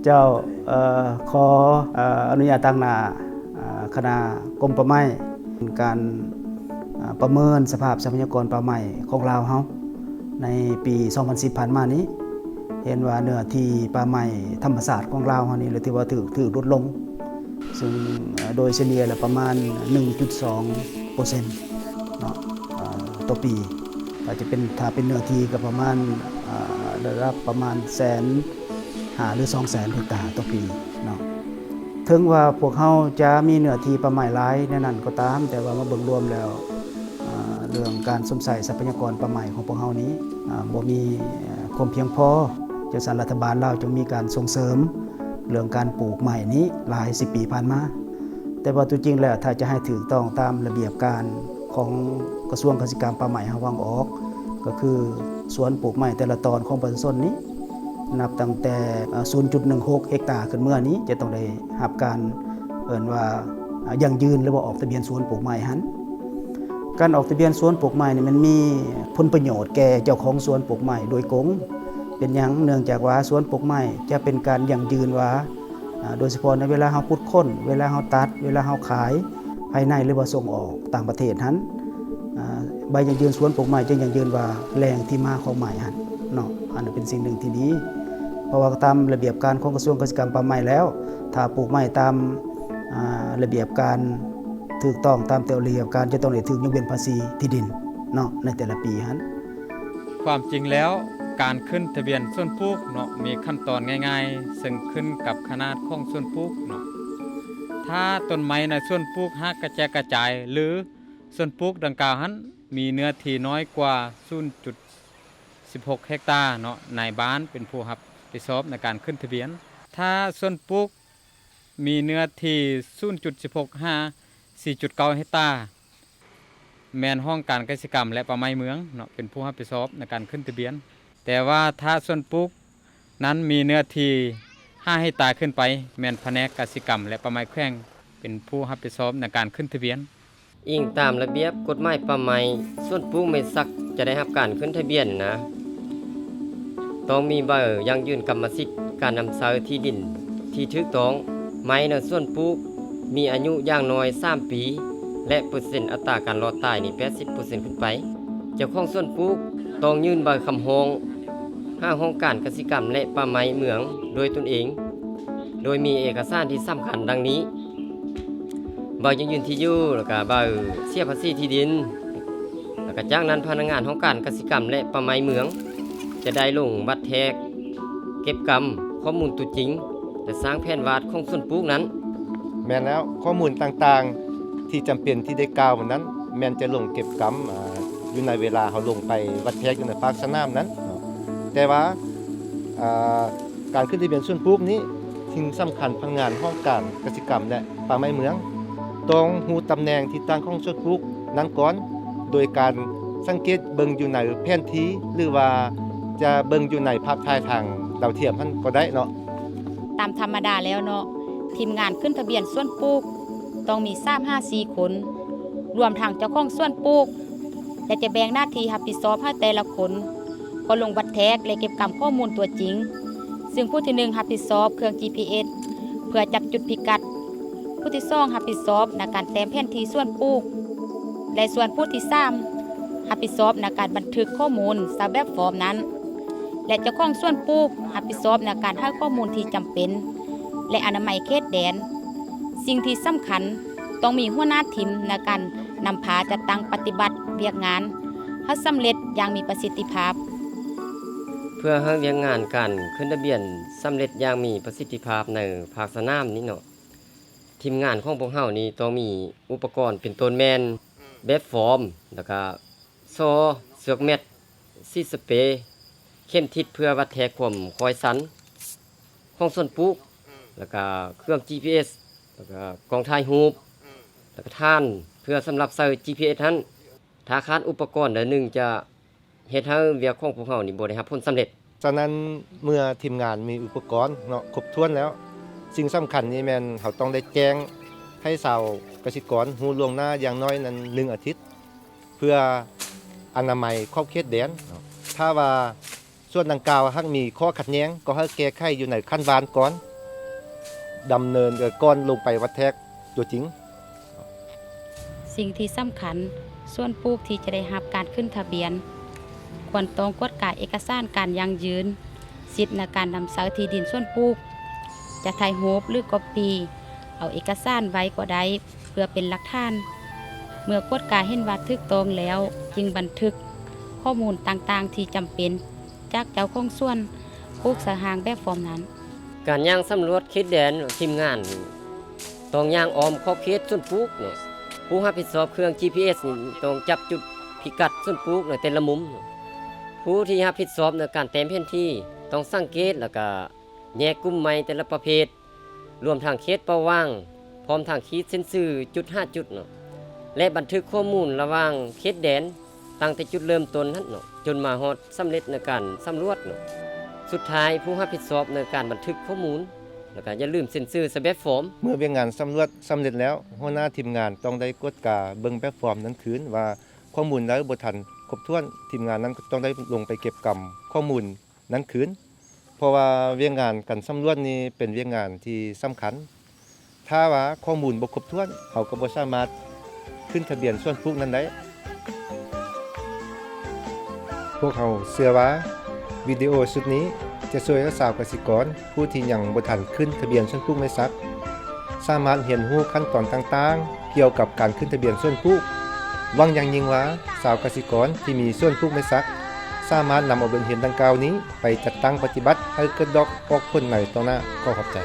ເຈົ້າ ເອີ ຂໍ ເອີ ອະນຸຍາດຕາງໜ້າ ເອີ ຄະນະກົມປ່າໄມ້ ການ ເອີ ປະເມີນສະພາບຊັບພະຍາກອນປ່າໄມ້ຂອງລາວເຮົາ ໃນປີສອງພັນສິບຜ່ານມານີ້ ເຫັນວ່າເນື້ອທີ່ປ່າໄມ້ທຳມະຊາດຂອງລາວເຮົານີ້ ລະຖືວ່າຖືກ ຖືກຫຼຸດລົງ ຊຶ່ງ ເອີ ໂດຍສະເລ່ຍລະປະມານໜຶ່ງຈຸດສອງເປີເຊັນເນາະ ເອີ ຕໍ່ປີ ກໍຈະເປັນ ຖ້າເປັນເນື້ອທີ່ກໍປະມານ ເອີ ລະດັບປະມານແສນ ຫ້າ ຫຼື ສອງແສນເຮັກຕາຕໍ່ປີເນາະ. ເຖິງວ່າພວກເຮົາຈະມີເນື້ອທີ່ປ່າໄມ້ຫຼາຍແນວນັ້ນກໍຕາມ, ແຕ່ວ່າມາເບິ່ງລວມແລ້ວ ເອີ ເລື່ອງການຊົມໃຊ້ຊັບພະຍາກອນປ່າໄມ້ຂອງພວກເຮົານີ້ ເອີ ບໍ່ມີ ເອີ ຄວາມພຽງພໍ. ຈັ່ງຊັ້ນລັດຖະບານລາວຈຶ່ງມີການສົ່ງເສີມເລື່ອງການປູກໄມ້ນີ້ຫຼາຍສິບປີຜ່ານມາ. ແຕ່ວ່າຕົວຈິງແລ້ວ ຖ້າຈະໃຫ້ຖືກຕ້ອງຕາມລະບຽບການຂອງກະຊວງກະສິກຳປ່າໄມ້ເຮົາວາງອອກ ກໍຄືສວນປູກໄມ້ແຕ່ລະຕອນຂອງປະຊາຊົນນີ້ ນັບຕັ້ງແຕ່ ເອີ ສູນຈຸດໜຶ່ງຫົກເຮັກຕາຂຶ້ນເມືອນີ້ ຈະຕ້ອງໄດ້ຮັບການເອີ້ນວ່າ ເອີ ຢັ້ງຢືນ ຫຼືວ່າອອກທະບຽນສວນປູກໄມ້ຫັ້ນ. ການອອກທະບຽນສວນປູກໄມ້ນີ້ ມັນມີຜົນປະໂຫຍດແກ່ເຈົ້າຂອງສວນປູກໄມ້ໂດຍກົງ. ເປັນຫຍັງ? ເນື່ອງຈາກວ່າສວນປູກໄມ້ຈະເປັນການຢັ້ງຢືນວ່າ ອາ ໂດຍສະເພາະໃນເວລາເຮົາຂຸດຄົ້ນ, ເວລາເຮົາຕັດ, ເວລາເຮົາຂາຍພາຍໃນ ຫຼືວ່າສົ່ງອອກຕ່າງປະເທດຫັ້ນ ອາ ໃບຢັ້ງຢືນສວນປູກໄມ້ຈະຢັ້ງຢືນວ່າແຫຼ່ງທີ່ມາຂອງໄມ້ຫັ້ນເນາະ. ອັນນັ້ນເປັນສິ່ງໜຶ່ງທີ່ດີ ເພາະວ່າຕາມລະບຽບການຂອງກະຊວງກະສິກຳປ່າໄມ້ແລ້ວ ຖ້າປູກໄມ້ຕາມ ອາ ລະບຽບການຖືກຕ້ອງຕາມແຕ່ລະລະບຽບການ ຈະຕ້ອງໄດ້ຖືກຍົກເວັ້ນພາສີທີ່ດິນເນາະ ໃນແຕ່ລະປີຫັ້ນ. ຄວາມຈິງແລ້ວ ການຂຶ້ນທະບຽນສວນປູກເນາະ ມີຂັ້ນຕອນງ່າຍໆ ເຊິ່ງຂຶ້ນກັບຂະໜາດຂອງສວນປູກເນາະ. ຖ້າຕົ້ນໄມ້ໃນສວນປູກຫາກກະແຈກກະຈາຍ ຫຼື ສວນປູກດັ່ງກ່າວຫັ້ນມີເນື້ອທີ່ນ້ອຍກວ່າສູນຈຸດສິບຫົກເຮັກຕາເນາະ, ນາຍບ້ານເປັນຜູ້ຮັບຜິດຊອບໃນການຂຶ້ນທະບຽນ. ຖ້າສວນປູກ ມີເນື້ອທີ່ສູນຈຸດສິບຫົກຫາສີ່ຈຸດເກົ້າເຮັກຕາ ແມ່ນຫ້ອງການກະສິກຳ ແລະ ປ່າໄມ້ເມືອງເນາະ ເປັນຜູ້ຮັບຜິດຊອບໃນການຂຶ້ນທະບຽນ. ແຕ່ວ່າຖ້າສວນປູກນັ້ນມີເນື້ອທີ່ຫ້າເຮັກຕາຂຶ້ນໄປ ແມ່ນພະແນກກະສິກຳ ແລະ ປ່າໄມ້ແຂວງ ເປັນຜູ້ຮັບຜິດຊອບໃນການຂຶ້ນທະບຽນ. ອີງຕາມລະບຽບກົດໝາຍປ່າໄມ້, ສວນປູກໄມ້ສັກຈະໄດ້ຮັບການຂຶ້ນທະບຽນນະ ຕ້ອງມີໃບຢັ້ງຢືນກຳມະສິດການນຳໃຊ້ທີ່ດິນທີ່ຖືກຕ້ອງ. ໄມ້ໃນສວນປູກມີອາຍຸຢ່າງໜ້ອຍສາມປີ ແລະ ເປີເຊັນອັດຕາການລອດຕາຍນີ້ແປດສິບເປີເຊັນຂຶ້ນໄປ. ເຈົ້າຂອງສວນປູກຕ້ອງຍື່ນໃບຄຳຮ້ອງຫາຫ້ອງການກະສິກຳ ແລະ ປ່າໄມ້ເມືອງໂດຍຕົນເອງ, ໂດຍມີເອກະສານທີ່ສຳຄັນດັ່ງນີ້: ໃບຢັ້ງຢືນທີ່ຢູ່ ແລ້ວກະໃບເສຍພາສີທີ່ດິນ ແລ້ວກະຈາກນັ້ນພະນັກງານຫ້ອງການກະສິກຳ ແລະ ປ່າໄມ້ເມືອງ ຈະໄດ້ລົງວັດແທກ ເກັບກຳຂໍ້ມູນຕົວຈິງ ແລະ ສ້າງແຜນວາດຂອງສວນປູກນັ້ນ. ແມ່ນແລ້ວ, ຂໍ້ມູນຕ່າງໆທີ່ຈຳເປັນທີ່ໄດ້ກ່າວມານັ້ນ ແມ່ນຈະລົງເກັບກຳ ອາ ຢູ່ໃນເວລາເຮົາລົງໄປວັດແທກຢູ່ໃນພາກສະໜາມນັ້ນເນາະ. ແຕ່ວ່າ ອາ ການຂຶ້ນທະບຽນສວນປູກນີ້ ສິ່ງສຳຄັນພະນັກງານຫ້ອງການກະສິກຳ ແລະ ປ່າໄມ້ເມືອງ ຕ້ອງຮູ້ຕຳແໜ່ງທີ່ຕັ້ງຂອງສວນປູກນັ້ນກ່ອນ ໂດຍການສັງເກດເບິ່ງຢູ່ໃນແຜນທີ່ ຫຼືວ່າຈະເບິ່ງຢູ່ໃນພາບຖ່າຍທາງດາວທຽມຫັ້ນກໍໄດ້ເນາະ. ຕາມທຳມະດາແລ້ວເນາະ, ທີມງານຂຶ້ນທະບຽນສວນປູກຕ້ອງມີສາມຫາສີ່ຄົນ ລວມທັງເຈົ້າຂອງສວນປູກ ແລະ ຈະແບ່ງໜ້າທີ່ຮັບຜິດຊອບໃຫ້ແຕ່ລະຄົນ ກໍລົງວັດແທກ ແລະ ເກັບກຳຂໍ້ມູນຕົວຈິງ, ຊຶ່ງຜູ້ທີໜຶ່ງຮັບຜິດຊອບເຄື່ອງ ຈີພີເອສ ເພື່ອຈັບຈຸດພິກັດ, ຜູ້ທີສອງຮັບຜິດຊອບໃນການແຕ້ມແຜນທີ່ສວນປູກ ແລະ ສ່ວນຜູ້ທີສາມຮັບຜິດຊອບໃນການບັນທຶກຂໍ້ມູນຕາມແບບຟອມນັ້ນ ແລະ ເຈົ້າຂອງສວນປູກຮັບຜິດຊອບໃນການໃຫ້ຂໍ້ມູນທີ່ຈຳເປັນ ແລະ ອະນາໄມເຂດແດນ. ສິ່ງທີ່ສຳຄັນ ຕ້ອງມີຫົວໜ້າທີມໃນການນຳພາຈັດຕັ້ງປະຕິບັດວຽກງານໃຫ້ສຳເລັດຢ່າງມີປະສິດທິພາບ. ເພື່ອໃຫ້ວຽກງານການຂຶ້ນທະບຽນສຳເລັດຢ່າງມີປະສິດທິພາບໃນພາກສະໜາມນີ້ເນາະ, ທີມງານຂອງພວກເຮົານີ້ຕ້ອງມີອຸປະກອນເປັນຕົ້ນແມ່ນແບບຟອມ ແລ້ວກະ ສໍ່, ເຊືອກແມັດ, ສີດສະເປ, ເຂັມທິດເພື່ອວັດແທກຄວາມຄ່ອຍຊັນຂອງສວນປູກ, ແລ້ວກະເຄື່ອງ ຈີພີເອສ, ແລ້ວກະກ້ອງຖ່າຍຮູບ, ແລ້ວກະຖານເພື່ອສຳລັບໃສ່ ຈີພີເອສ ຫັ້ນ. ຖ້າຂາດອຸປະກອນໃດໜຶ່ງຈະເຮັດໃຫ້ວຽກຂອງພວກເຮົານີ້ບໍ່ໄດ້ຮັບຜົນສຳເລັດ. ສະນັ້ນ ເມື່ອທີມງານມີອຸປະກອນເນາະ ຄົບຖ້ວນແລ້ວ, ສິ່ງສຳຄັນນີ້ແມ່ນເຮົາຕ້ອງໄດ້ແຈ້ງໃຫ້ຊາວກະສິກອນຮູ້ລ່ວງໜ້າຢ່າງໜ້ອຍນັ້ນໜຶ່ງອາທິດ ເພື່ອອະນາໄມຂອບເຂດແດນເນາະ. ຖ້າວ່າສ່ວນດັ່ງກ່າວຫາກມີຂໍ້ຂັດແຍ່ງ ກໍໃຫ້ແກ້ໄຂຢູ່ໃນຂັ້ນບ້ານກ່ອນ ດຳເນີນ ເອີ ກ່ອນລົງໄປວັດແທກຕົວຈິງ. ສິ່ງທີ່ສຳຄັນ, ສວນປູກທີ່ຈະໄດ້ຮັບການຂຶ້ນທະບຽນ ຄວນຕ້ອງກວດກາເອກະສານການຢັ້ງຢືນສິດໃນການນຳໃຊ້ທີ່ດິນສວນປູກ. ຈະຖ່າຍຮູບ ຫຼື ກັອບປີ້ເອົາເອກະສານໄວ້ກໍໄດ້ ເພື່ອເປັນຫຼັກຖານ. ເມື່ອກວດກາເຫັນວ່າຖືກຕ້ອງແລ້ວ, ຈຶ່ງບັນທຶກຂໍ້ມູນຕ່າງໆທີ່ຈຳເປັນຈາກເຈົ້າຂອງສວນປູກໃສ່ຮ່າງແບບຟອມນັ້ນ. ການຍ່າງສຳຫຼວດເຂດແດນ, ທີມງານຕ້ອງຍ່າງອ້ອມຂອບເຂດສວນປູກເນາະ. ຜູ້ຮັບຜິດຊອບເຄື່ອງ ຈີພີເອັສ ນີ້ຕ້ອງຈັບຈຸດພິກັດສວນປູກໃນແຕ່ລະມຸມ. ຜູ້ທີ່ຮັບຜິດຊອບໃນການແຕ້ມແຜນທີ່ຕ້ອງສັງເກດ ແລ້ວກະແຍກກຸ່ມໄມ້ແຕ່ລະປະເພດ, ລວມທັງເຂດເປົ້າຫວ່າງ, ພ້ອມທັງຂີດເສັ້ນຊື່ຈຸດຫ້າຈຸດເນາະ ແລະ ບັນທຶກຂໍ້ມູນລະຫວ່າງເຂດແດນ ຕັ້ງແຕ່ຈຸດເລີ່ມຕົ້ນຫັ້ນເນາະ ຈົນມາຮອດສຳເລັດໃນການສຳຫຼວດເນາະ. ສຸດທ້າຍ, ຜູ້ຮັບຜິດຊອບໃນການບັນທຶກຂໍ້ມູນ ແລ້ວກະຢ່າລືມເຊັນຊື່ໃສ່ແບບຟອມ. ເມື່ອວຽກງານສຳຫຼວດສຳເລັດແລ້ວ, ຫົວໜ້າທີມງານຕ້ອງໄດ້ກວດກາເບິ່ງແບບຟອມນັ້ນຄືນວ່າ ຂໍ້ມູນໃດບໍ່ທັນຄົບຖ້ວນ, ທີມງານນັ້ນຕ້ອງໄດ້ລົງໄປເກັບກຳຂໍ້ມູນນັ້ນຄືນ. ເພາະວ່າວຽກງານການສຳຫຼວດນີ້ເປັນວຽກງານທີ່ສຳຄັນ. ຖ້າວ່າຂໍ້ມູນບໍ່ຄົບຖ້ວນ, ເຮົາກໍບໍ່ສາມາດຂຶ້ນທະບຽນສວນປູກນັ້ນໄດ້. ພວກເຮົາເຊື່ອວ່າ ວິດີໂອຊຸດນີ້ຈະຊ່ວຍໃຫ້ຊາວກະສິກອນຜູ້ທີ່ຍັງບໍ່ທັນຂຶ້ນທະບຽນສວນປູກໄມ້ສັກ ສາມາດຮຽນຮູ້ຂັ້ນຕອນຕ່າງໆກ່ຽວກັບການຂຶ້ນທະບຽນສວນປູກ. ຫວັງຢ່າງຍິ່ງວ່າ ຊາວກະສິກອນທີ່ມີສວນປູກໄມ້ສັກ ສາມາດນຳເອົາບົດຮຽນດັ່ງກ່າວນີ້ໄປຈັດຕັ້ງປະຕິບັດໃຫ້ເກີດດອກອອກຜົນໃນຕໍ່ໜ້າ. ຂໍຂອບໃຈ.